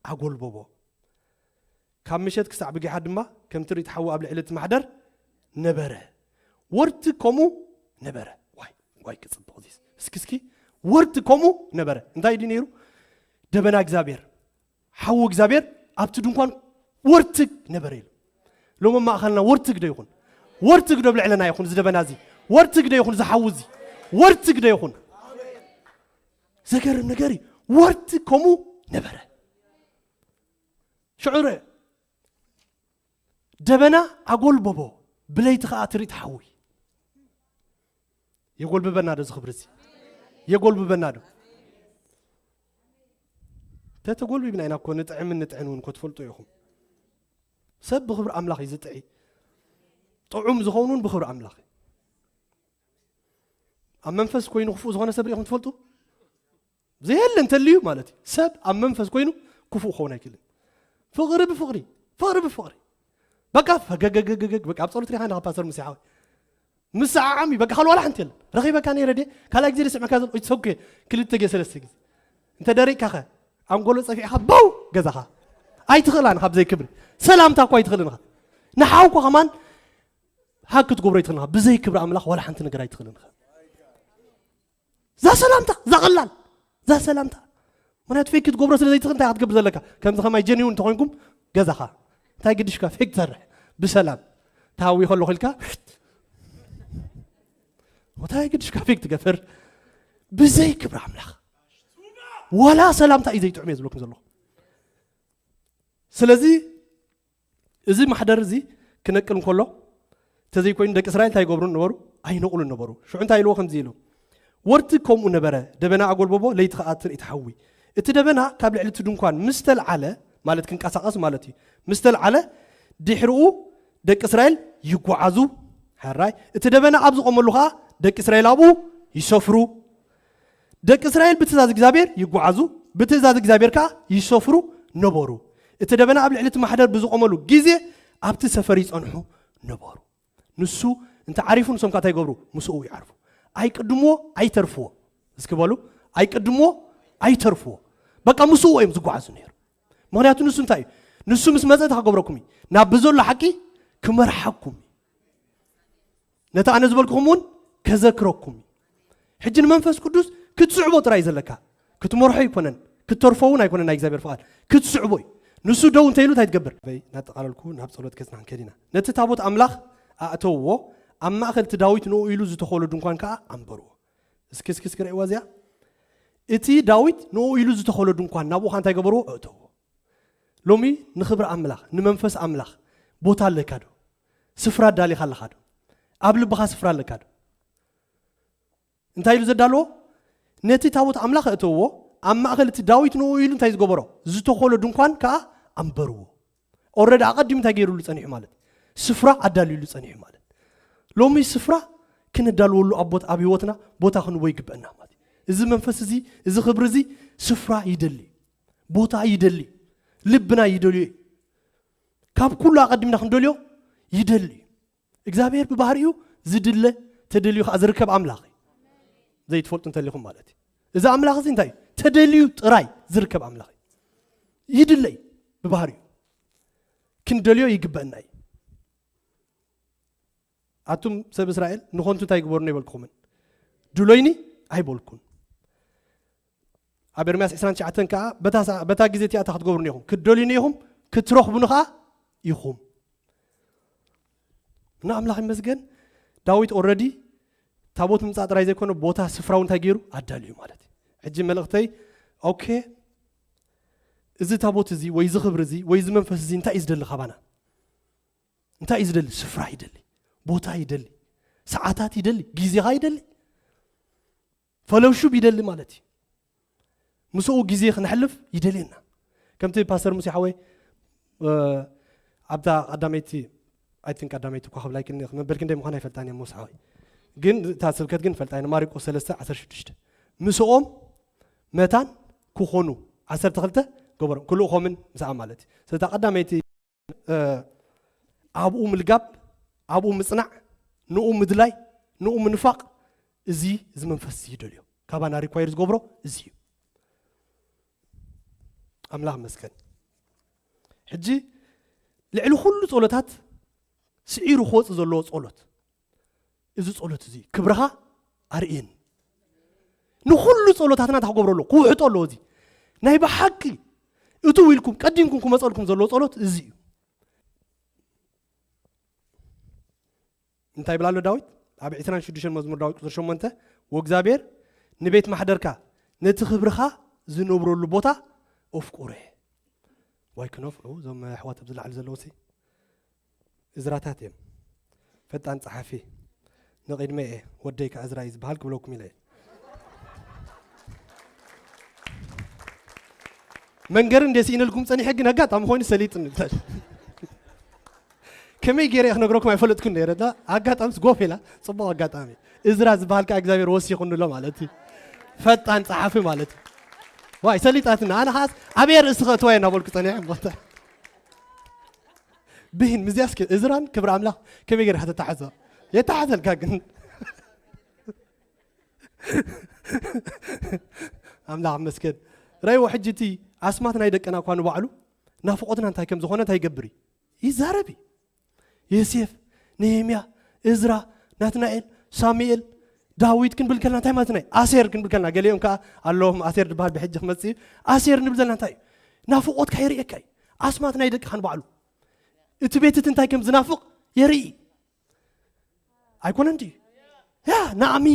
ኣጎልበቦ። ካብ ምሸት ክሳዕ ብጊሓ ድማ ከም ትርኢት ሓዊ ኣብ ልዕሊ እቲ ማሕደር ነበረ። ወርቲ ከምኡ ነበረ። ዋይ፣ ዋይ ክጽብቕ እዚ። እስኪ፣ እስኪ፣ ወርቲ ከምኡ ነበረ። እንታይ ድዩ ነይሩ? ደበና እግዚኣብሔር፣ ሓዊ እግዚኣብሔር ኣብቲ ድንኳን ወርትግ ነበረ ኢሉ። ሎም ኣብ ማእኸልና ወርትግ ዶ ይኹን? ወርትግ ዶ ኣብ ልዕለና ይኹን? እዚ ደበና እዚ ወርትግ ዶ ይኹን? እዚ ሓዊ እዚ ወርትግ ዶ ይኹን? ዘገርም ነገር እዩ። ወርትግ ከምኡ ነበረ። ሽዑ ርእ፣ ደበና ኣጎልበቦ፣ ብለይቲ ኸኣ ትርኢት ሓዊ። የጎልብበና ዶ እዚ ክብሪ እዚ? የጎልብበና ዶ? ተተጎልቢብና ኢና እኮ ንጥዕምን ንጥዕን እውን እኮ ትፈልጡ ኢኹም። ሰብ ብኽብሪ ኣምላኽ እዩ ዝጥዒ። ጥዑም ዝኸውን እውን ብኽብሪ ኣምላኽ እዩ። ኣብ መንፈስ ኮይኑ ክፉእ ዝኾነ ሰብ ርኢኹም ትፈልጡ? ዘየለ እንተልዩ ማለት እዩ። ሰብ ኣብ መንፈስ ኮይኑ ክፉእ ክኸውን ኣይክእልን። ፍቕሪ ብፍቕሪ፣ ፍቕሪ ብፍቕሪ። በቃ ፈገገገገገግ፣ በቃ ኣብ ጸሎት ሪኻ እንዳ ፓስተር ሙሴ ሓወይ። ምስዓዓም እዩ፣ በቃ ካልእ ዋላ ሓንቲ የለን። ረኺበካ ነይረ ድየ? ካልኣይ ግዜ ደስዕመካ ዘሎ፣ it's okay። ክልተ ግዜ፣ ሰለስተ ግዜ። እንተ ደሪቕካ ኸ? ኣንጎሎ ጸፊዕኻ፣ ባው! ገዛኻ። ኣይትኽእላን ካብ ዘይክብሪ። ሰላምታ እኳ ኣይትኽእልን ኢኻ። ንሓውኳ ከማን ሃክ ክትገብሮ ኣይትኽእልን ኢኻ። ብዘይ ክብሪ ኣምላኽ ዋላ ሓንቲ ነገር ኣይትኽእልን ኢኻ። እዛ ሰላምታ፣ እዛ ቀላል፣ እዛ ሰላምታ። ምኽንያቱ ፌክ ክትገብሮ ስለ ዘይትኽእል እንታይ ክትገብር ዘለካ? ከምዚ ከማይ ጀኒውን እንተኾይንኩም ገዛኻ። እንታይ ግድሽካ ፌክ ትሰርሕ? ብሰላም። ተሃዊ ከሎ ኺልካ፣ እንታይ ግድሽካ ፌክ ትገብር? ብዘይ ክብሪ ኣምላኽ። ዋላ ሰላምታ እዩ ዘይጥዑም እየ ዝብለኩም ዘለኹ። ስለዚ እዚ ማሕደር እዚ ክነቅል እንከሎ፣ እንተዘይኮይኑ ደቂ እስራኤል እንታይ ይገብሩ ነበሩ? ኣይነቕሉን ነበሩ። ሽዑ እንታይ ኢልዎ ከምዚ ኢሉ፣ ወርቲ ከምኡ ነበረ፣ ደበና ኣጎልበቦ፣ ለይቲ ኸኣ ትርኢት ሓዊ። እቲ ደበና ካብ ልዕሊ እቲ ድንኳን ምስ ተልዓለ፣ ማለት ክንቀሳቐስ ማለት እዩ፣ ምስ ተልዓለ፣ ድሕሪኡ ደቂ እስራኤል ይጓዓዙ። ሕራይ፣ እቲ ደበና ኣብ ዝቖመሉ ኸኣ ደቂ እስራኤል ኣብኡ ይሰፍሩ። ደቂ እስራኤል ብትእዛዝ እግዚኣብሔር ይጓዓዙ፣ ብትእዛዝ እግዚኣብሔር ከኣ ይሰፍሩ ነበሩ። እቲ ደበና ኣብ ልዕሊ እቲ ማሕደር ብዝቖመሉ ግዜ ኣብቲ ሰፈር ይጸንሑ ነበሩ። ንሱ እንተ ዓሪፉ ንሶም ከኣ እንታይ ይገብሩ? ምስኡ ይዓርፉ። ኣይቅድምዎ፣ ኣይተርፍዎ። እስኪ በሉ፣ ኣይቅድምዎ፣ ኣይተርፍዎ። በቃ ምስኡ እዮም ዝጓዓዙ ነይሩ። ምኽንያቱ ንሱ እንታይ እዩ? ንሱ ምስ መጸ እንታይ ክገብረኩም እዩ? ናብ ብዘሎ ሓቂ ክመርሓኩም እዩ። ነቲ ኣነ ዝበልኩኹም እውን ከዘክረኩም እዩ። ሕጂ ንመንፈስ ቅዱስ ክትስዕቦ ጥራይ እዩ ዘለካ። ክትመርሖ ኣይኮነን፣ ክትተርፎ እውን ኣይኮነን ናይ እግዚኣብሔር ፍቓድ። ክትስዕቦ እዩ። ንሱ ደው እንተኢሉ እንታይ ትገብር? በይ፣ እናጠቓለልኩ ናብ ጸሎት ገጽና ክንከድ ኢና። ነቲ ታቦት ኣምላኽ ኣእተውዎ፣ ኣብ ማእከል እቲ ዳዊት ንኡ ኢሉ ዝተኸሎ ድንኳን ከኣ ኣንበርዎ። እስኪ፣ እስኪ፣ እስኪ ርእይዋ እዚኣ። እቲ ዳዊት ንኡ ኢሉ ዝተኸሎ ድንኳን ናብኡ ከኣ እንታይ ገበርዎ? ኣእተውዎ። ሎሚ ንኽብሪ ኣምላኽ፣ ንመንፈስ ኣምላኽ ቦታ ኣለካ ዶ? ስፍራ ኣዳሊኻ ኣለኻ ዶ? ኣብ ልብኻ ስፍራ ኣለካ ዶ? እንታይ ኢሉ ዘዳለዎ? ነቲ ታቦት ኣምላኽ ኣእተውዎ፣ ኣብ ማእከል እቲ ዳዊት ንኡ ኢሉ እንታይ ዝገበሮ? ዝተኸሎ ድንኳን ከኣ ኣንበርዎ። ኦረዲ ኣቐዲሙ እንታይ ገይሩሉ ጸኒሑ ማለት? ስፍራ ኣዳልዩሉ ጸኒሑ ማለት። ሎሚ ስፍራ ክነዳልወሉ ኣብ ቦታ፣ ኣብ ህይወትና ቦታ ክንቦ ይግበአና ማለት እዩ። እዚ መንፈስ እዚ፣ እዚ ክብሪ እዚ ስፍራ ይደሊ፣ ቦታ ይደሊ፣ ልብና ይደልዮ እዩ። ካብ ኩሉ ኣቐዲምና ክንደልዮ ይደሊ እዩ። እግዚኣብሔር ብባህሪኡ ዝድለ፣ ተደልዩ ከኣ ዝርከብ ኣምላኽ እዩ። ዘይትፈልጡ እንተሊኹም ማለት እዩ። እዚ ኣምላኽ እዚ እንታይ እዩ? ተደልዩ ጥራይ ዝርከብ ኣምላኽ እዩ። ይድለ እዩ ብባህሪኡ። ክንደልዮ ይግበአና እዩ። ኣቱም ሰብ እስራኤል ንኾንቱ እንታይ ግበሩኒ ኣይበልኩኹምን? ድሎይኒ ኣይበልኩን። ኣብ ኤርምያስ ዕስራን ትሽዓተን ከዓ በታ ሰ-፣ በታ ግዜ እቲኣ እንታይ ክትገብሩ ኢኹም? ክትደልዩኒ ኢኹም፣ ክትረኽቡኒ ከዓ ኢኹም። እና ኣምላኽ ይመስገን፣ ዳዊት ኦልሬዲ ታቦት ምምፃእ ጥራይ ዘይኮነ፣ ቦታ ስፍራው እንታይ ገይሩ ኣዳልዩ ማለት እዩ። ሕጂ መልእኽተይ፣ ኦኬ፣ እዚ ታቦት እዚ ወይ እዚ ክብሪ እዚ ወይ እዚ መንፈስ እዚ እንታይ እዩ ዝደሊ ካባና? እንታይ እዩ ዝደሊ? ስፍራ ይደሊ፣ ቦታ ይደሊ፣ ሰዓታት ይደሊ፣ ግዜኻ ይደሊ፣ ፈለውሹብ ይደሊ ማለት እዩ። ምስኡ ግዜ ክነሕልፍ ይደልየና። ከምቲ ፓስተር ሙሴ ሓወይ፣ እ፣ ኣብታ ቀዳመይቲ፣ ኣይ ቲንክ ቀዳመይቲ እኳ ክብላ ይክእል፣ መበል ክንደይ ምዃን ኣይፈልጣን እየ፣ ሙሴ ሓወይ። ግን እታ ስብከት ግን ፈልጣ እየ፣ ማርቆስ ሰለስተ ዓሰርተ ሽዱሽተ። ምስኦም መታን ክኾኑ ዓሰርተ ክልተ ገበሮም፣ ክልእኾምን ምስኣ ማለት እዩ። ስለታ ቀዳመይቲ፣ እ፣ ኣብኡ ምልጋብ፣ ኣብኡ ምጽናዕ፣ ንኡ ምድላይ፣ ንኡ ምንፋቕ፣ እዚ፣ እዚ መንፈስ እዚ ይደልዮ። ካባና ሪኳየር ዝገብሮ እዚ እዩ። ኣምላኽ መስገን። ሕጂ ልዕሊ ኩሉ ጸሎታት ስዒሩ ክወጽእ ዘለዎ ጸሎት፣ እዚ ጸሎት እዚ፣ ክብርኻ ኣርእየኒ። ንኹሉ ጸሎታትና እንታይ ክገብሮ ኣለዎ? ክውሕጦ ኣለዎ። እዚ ናይ ብሓቂ እትው ኢልኩም ቀዲምኩም ክመጸልኩም ዘለዎ ጸሎት እዚ እዩ። እንታይ ይብል ኣሎ ዳዊት? ኣብ ዕስራን ሽዱሽተን መዝሙር ዳዊት ቁጽሪ ሸሞንተ፣ "ወእግዚኣብሔር ንቤት ማሕደርካ ነቲ ክብርኻ ዝነብረሉ ቦታ ኣፍቁረ።" ዋይ ክነፍዑ እዞም ኣሕዋት ኣብዚ ላዕሊ ዘለዉ ሲ እዝራታት እዮም። ፈጣን ጸሓፊ ንቕድመ እየ፣ ወደይ ከኣ እዝራ እዩ ዝበሃል ክብለኩም ኢለ እየ። መንገሪ እንደ ስኢነልኩም ጸኒሐ፣ ግን ኣጋጣሚ ኮይኑ ሰሊጥኒ። ከመይ ገይረ እየ ክነግረኩም ኣይፈለጥኩን ነይረ። እና ኣጋጣሚስ ጎፍ ኢላ፣ ጽቡቕ ኣጋጣሚ። እዝራ ዝበሃል ከኣ እግዚኣብሔር ወሲኹኒ ኣሎ ማለት እዩ። ፈጣን ጸሓፊ ማለት እዩ። ዋይ ሰሊጣትና። ኣነ ኸኣስ ኣበይ ርእሲ ከእትዋ እየ እናበልኩ ጸኒሐ እሞ። ብሂን ምዚያስ ክ-፣ እዝራን ክብሪ ኣምላኽ ከመይ ገይርካ ተታሕዞ? የተሓዘልካ ግን። ኣምላኽ መስገን። ረይዎ ሕጂ እቲ ኣስማት ናይ ደቅና እኳ ንባዕሉ ናፍቖትና እንታይ ከም ዝኾነ እንታይ ይገብር እዩ? ይዛረብ እዩ። ዮሴፍ፣ ነሄምያ፣ እዝራ፣ ናትናኤል፣ ሳሙኤል፣ ዳዊት ክንብል ከለና እንታይ ማለትና እዩ? ኣሴር ክንብል ከለና፣ ገሊኦም ከኣ ኣለዎም፣ ኣሴር ዝበሃል ብሕጂ ክመጽእ እዩ። ኣሴር ንብል ዘለና እንታይ እዩ? ናፍቖትካ የርእየካ እዩ። ኣስማት ናይ ደቅኻ ንባዕሉ። እቲ ቤት እቲ እንታይ ከም ዝናፍቕ የርኢ። ኣይኮነን ድዩ? ያ፣ ናዕሚ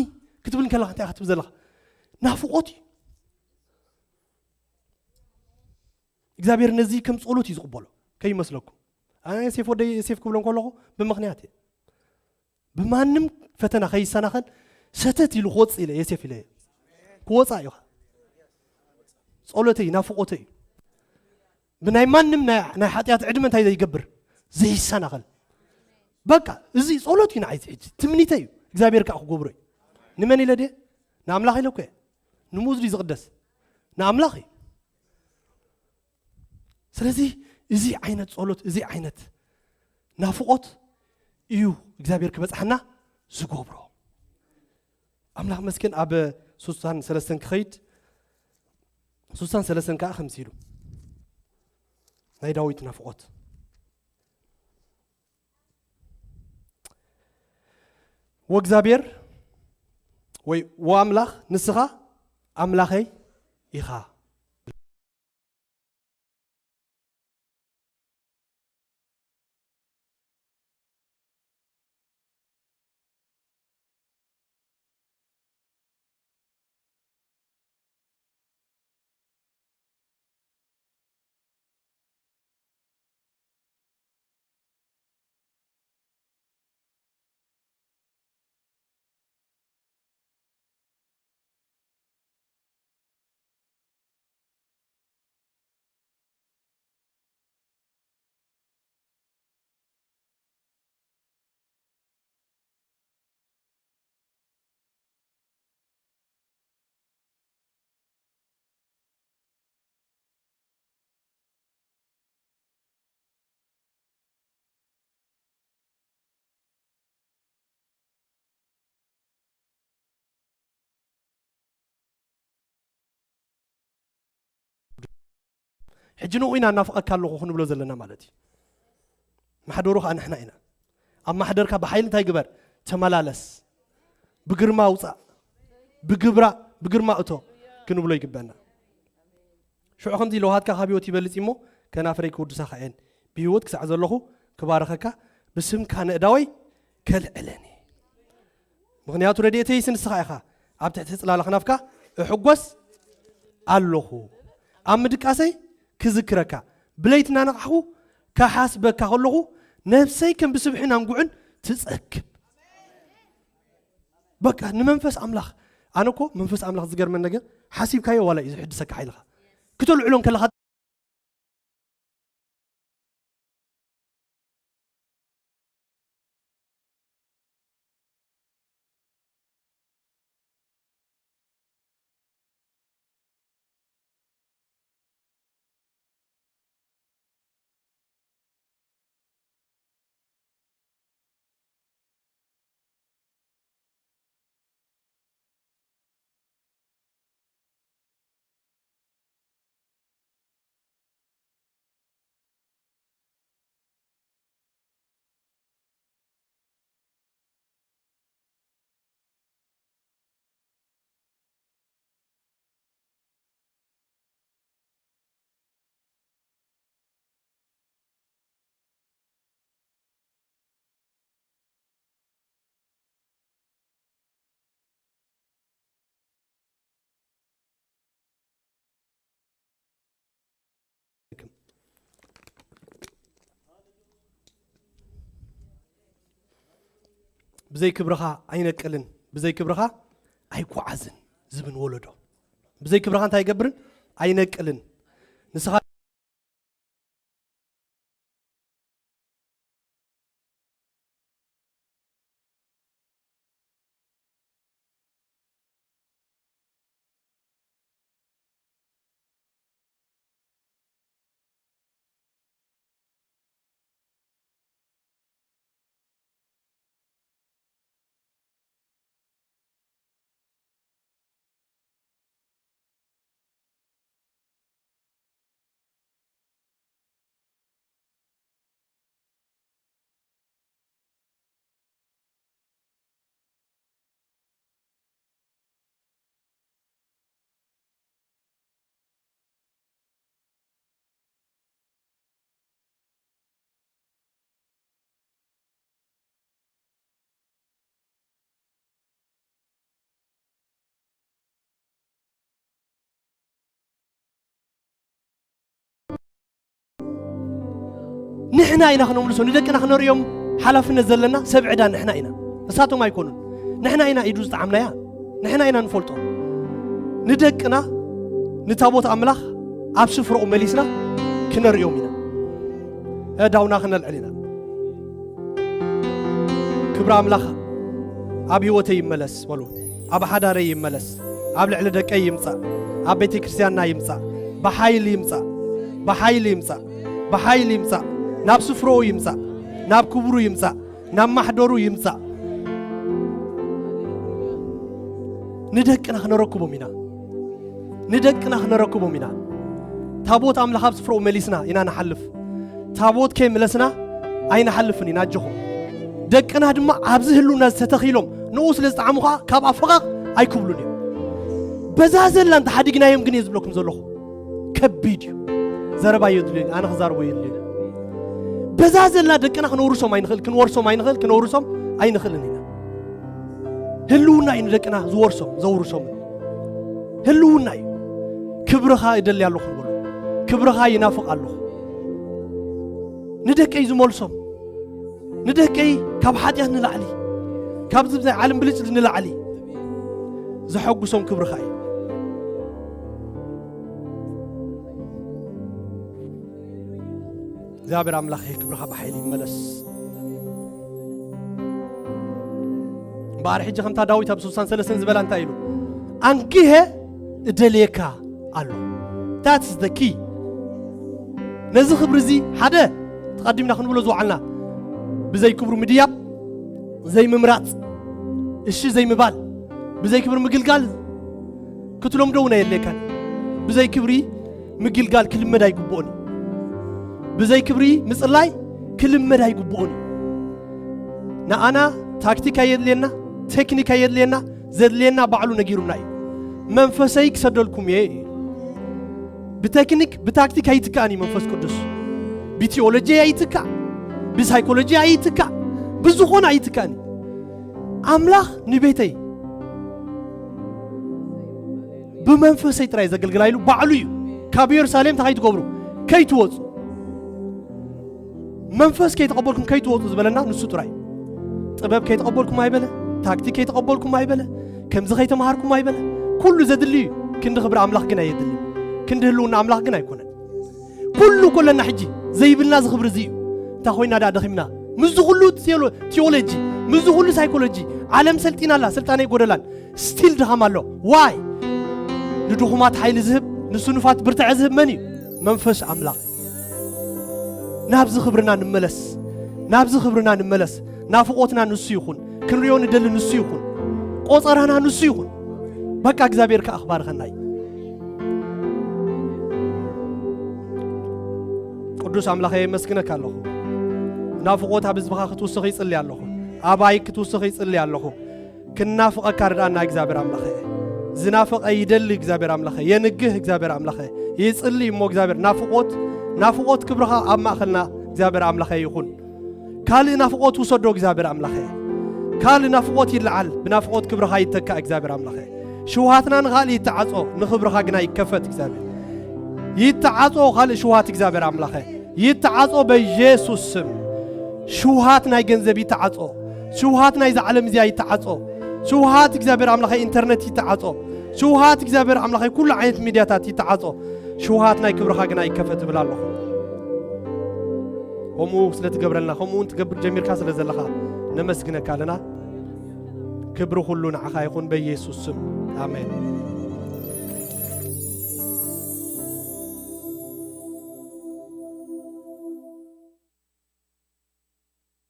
ክትብል ከለኻ እንታይ ኢኻ ትብል ዘለኻ? ናፍቖት እዩ። እግዚኣብሔር ነዚ ከም ጸሎት እዩ ዝቕበሎ። ከይመስለኩም። ኣነ ዮሴፍ ወደይ ዮሴፍ ክብሎ እንከለኹ ብምኽንያት እየ። ብማንም ፈተና ከይሰናኸል ሰተት ኢሉ ክወጽእ ኢለ ዮሴፍ ኢለ እየ። ክወጻእ እዩ። ጸሎተይ፣ ናፍቖተይ እዩ። ብናይ ማንም ናይ፣ ናይ ሓጢኣት ዕድመ እንታይ ዘይገብር? ዘይሰናኸል። በቃ፣ እዚ ጸሎት እዩ ንዓይ እዚ ሕጂ። ትምኒተይ እዩ። እግዚኣብሔር ከኣ ክገብሮ እዩ። ንመን ኢለ ድየ? ንኣምላኽ ኢለ እኮ እየ። ንምኡ ድዩ ዝቕደስ? ንኣምላኽ እዩ። ስለዚ፣ እዚ ዓይነት ጸሎት፣ እዚ ዓይነት ናፍቖት እዩ እግዚኣብሔር ክበጽሓና ዝገብሮ። ኣምላኽ መስገን ኣብ ሱሳን ሰለስተን ክኸይድ፣ ሱሳን ሰለስተን ከኣ ከምዚ ኢሉ፣ ናይ ዳዊት ናፍቖት። "ወእግዚኣብሔር ወይ ወኣምላኽ ንስኻ ኣምላኸይ ኢኻ።" ሕጂ ንኡ ኢና እናፍቐካ ኣለኹ ክንብሎ ዘለና ማለት እዩ። ማሕደሩ ኸዓ ንሕና ኢና። ኣብ ማሕደርካ ብሓይሊ እንታይ ግበር? ተመላለስ። ብግርማ ውጻእ። ብግብራ፣ ብግርማ እቶ ክንብሎ ይግበና። ሽዑ ከምዚ ኢለዋሃትካ ካብ ህይወት ይበልጽ እሞ፣ ከናፍረይ ክውድሳኻ እየን። ብህይወት ክሳዕ ዘለኹ ክባረኸካ፣ ብስምካ ነእዳወይ ከልዕለኒ። ምኽንያቱ ረድኤተይስ ንስኻ ኢኻ። ኣብ ትሕቲ ጽላላ ክናፍካ እሕጎስ ኣለኹ። ኣብ ምድቃሰይ ክዝክረካ፣ ብለይቲ እናነቓሕኹ ክሓስበካ ከለኹ፣ ነፍሰይ ከም ብስብሕን ኣንጉዕን ትጸግብ። በቃ ንመንፈስ ኣምላኽ፣ ኣነ እኮ መንፈስ ኣምላኽ ዝገርመን ነገር፣ ሓሲብካዮ ዋላ እዩ ዝሕድሰካ ሓይልኻ። ክተልዕሎ እንከለኻ ብዘይ ክብርኻ ኣይነቅልን፣ ብዘይ ክብርኻ ኣይጓዓዝን ዝብን ወለዶ። ብዘይ ክብርኻ እንታይ ይገብርን? ኣይነቅልን። ንስኻ ንሕና ኢና ክነምልሶ፣ ንደቅና ክነርእዮም ሓላፍነት ዘለና ሰብ ዕዳ ንሕና ኢና፣ እሳቶም ኣይኮኑን። ንሕና ኢና ኢዱ ዝጠዓምናያ፣ ንሕና ኢና ንፈልጦ። ንደቅና ንታቦት ኣምላኽ ኣብ ስፍራኡ መሊስና ክነርእዮም ኢና። ኣእዳውና ክነልዕል ኢና። ክብሪ ኣምላኽ ኣብ ህይወተይ ይመለስ በሉ። ኣብ ሓዳረይ ይመለስ። ኣብ ልዕሊ ደቀይ ይምጻእ። ኣብ ቤተ ክርስቲያንና ይምጻእ። ብሓይሊ ይምጻእ። ብሓይሊ ይምጻእ። ብሓይሊ ይምጻእ። ናብ ስፍራኡ ይምጻእ። ናብ ክብሩ ይምጻእ። ናብ ማሕደሩ ይምጻእ። ንደቅና ክነረክቦም ኢና። ንደቅና ክነረክቦም ኢና። ታቦት ኣምላኽ ኣብ ስፍራኡ መሊስና ኢና ንሓልፍ። ታቦት ከይመለስና ኣይንሓልፍን ኢና። ኣጆኹም። ደቅና ድማ ኣብዚ ህልውና ዝተተኺሎም ንኡ ስለ ዝጠዓሙ ኸዓ ካብ ኣፈቓቕ ኣይክብሉን እዮም። በዛ ዘላ እንተሓዲግናዮም ግን እየ ዝብለኩም ዘለኹ። ከቢድ እዩ። ዘረባ የድልዮን፣ ኣነ ክዛረቦ የድልዮን። በዛ ዘላ ደቅና ክንወርሶም ኣይንኽእል፣ ክንወርሶም ኣይንኽእል፣ ክነውርሶም ኣይንኽእልን ኢና። ህልውና እዩ ንደቅና ዝወርሶም፣ ዘውርሶምን። ህልውና እዩ። ክብርኻ ይደሊ ኣለኹ ንበሎ። ክብርኻ ይናፍቕ ኣለኹ። ንደቀይ ዝመልሶም፣ ንደቀይ ካብ ሓጢኣት ንላዕሊ፣ ካብ ዝብዛይ ዓለም ብልጭ ንላዕሊ ዘሐጉሶም ክብርኻ እዩ። እግዚኣብሔር ኣምላኽ ክብርኻ ብሓይሊ ይመለስ። እምበኣር ሕጂ ከምታ ዳዊት ኣብ ስሳን ሰለስተን ዝበላ እንታይ ኢሉ? ኣንጊሀ እደልየካ ኣሎ። That's the key። ነዚ ክብሪ እዚ ሓደ ተቐዲምና ክንብሎ ዝወዓልና ብዘይ ክብሩ ምድያብ፣ ዘይምምራጽ፣ እሺ ዘይምባል፣ ብዘይ ክብሪ ምግልጋል ክትለምዶ እውን ኣየድልየካን። ብዘይ ክብሪ ምግልጋል ክልመድ ኣይግብኦን እዩ። ብዘይ ክብሪ ምጽላይ ክልመድ ኣይግብኦን እዩ። ንኣና ታክቲክ ኣየድልየና፣ ቴክኒክ ኣየድልየና፣ ዘድልየና ባዕሉ ነጊሩና እዩ። መንፈሰይ ክሰደልኩም እየ እዩ። ብቴክኒክ ብታክቲክ ኣይትካእን እዩ መንፈስ ቅዱስ። ብቲዮሎጂ ኣይትካእ፣ ብሳይኮሎጂ ኣይትካእ፣ ብዝኾነ ኣይትካእን እዩ። ኣምላኽ ንቤተይ ብመንፈሰይ ጥራይ ዘገልግላ ኢሉ ባዕሉ እዩ። ካብ ኢየሩሳሌም እንታይ ከይትገብሩ? ከይትወፁ። መንፈስ ከይተቐበልኩም ከይትወፁ ዝበለና ንሱ ጥራይ። ጥበብ ከይተቐበልኩም ኣይበለ፣ ታክቲክ ከይተቐበልኩም ኣይበለ፣ ከምዚ ከይተምሃርኩም ኣይበለ። ኩሉ ዘድሊ እዩ። ክንዲ ክብሪ ኣምላኽ ግን ኣየድሊ። ክንዲ ህልውና ኣምላኽ ግን ኣይኮነን። ኩሉ ኮለና ሕጂ ዘይብልና ዝኽብሪ እዚ እዩ። እንታ ኮይና ደኣ ደኺምና? ምስዚ ኩሉ ቴሎ-፣ ቲዮሎጂ፣ ምስዚ ኩሉ ሳይኮሎጂ፣ ዓለም ሰልጢናላ፣ ስልጣነ ይጎደላን። ስቲል ድኻም ኣሎ። ዋይ? ንድኹማት ሓይሊ ዝህብ፣ ንስኑፋት ብርትዐ ዝህብ መን እዩ? መንፈስ ኣምላኽ። ናብዚ ክብርና ንመለስ። ናብዚ ክብርና ንመለስ። ናፍቖትና ንሱ ይኹን። ክንሪኦ ንደሊ ንሱ ይኹን። ቆጸራና ንሱ ይኹን። በቃ እግዚኣብሔር ከኣ ክባርኸና እዩ። ቅዱስ ኣምላኸ የመስግነካ ኣለኹ። ናፍቖት ኣብ ህዝብኻ ክትውስኽ ይጽሊ ኣለኹ። ኣባይ ክትውስኽ ይጽሊ ኣለኹ። ክናፍቐካ ርድኣና እግዚኣብሔር ኣምላኸ። ዝናፈቐ ይደሊ እግዚኣብሔር ኣምላኸ። የንግህ እግዚኣብሔር ኣምላኸ። ይጽሊ እሞ እግዚኣብሔር ናፍቖት፣ ናፍቖት ክብርኻ ኣብ ማእኸልና እግዚኣብሔር ኣምላኸ ይኹን። ካልእ ናፍቖት ውሰዶ እግዚኣብሔር ኣምላኸ። ካልእ ናፍቖት ይለዓል፣ ብናፍቖት ክብርኻ ይተካእ እግዚኣብሔር ኣምላኸ። ሽውሃትና ንኻልእ ይተዓጾ፣ ንኽብርኻ ግና ይከፈት እግዚኣብሔር። ይተዓጾ ካልእ ሽውሃት እግዚኣብሔር ኣምላኸ። ይተዓጾ በኢየሱስ ስም። ሽውሃት ናይ ገንዘብ ይተዓጾ። ሽውሃት ናይዛ ዓለም እዚኣ ይተዓጾ። ሽውሃት እግዚኣብሔር ኣምላኸ ኢንተርነት ይተዓጾ። ሽውሃት እግዚኣብሔር ኣምላኸ ኩሉ ዓይነት ሚድያታት ይተዓጾ። ሽውሃት ናይ ክብርኻ ግና ይከፈት እብል ኣለኹ። ከምኡ ስለ ትገብረልና፣ ከምኡ እውን ትገብር ጀሚርካ ስለ ዘለኻ ነመስግነካ ኣለና። ክብሪ ኩሉ ንዓኻ ይኹን በኢየሱስ ስም። ኣሜን።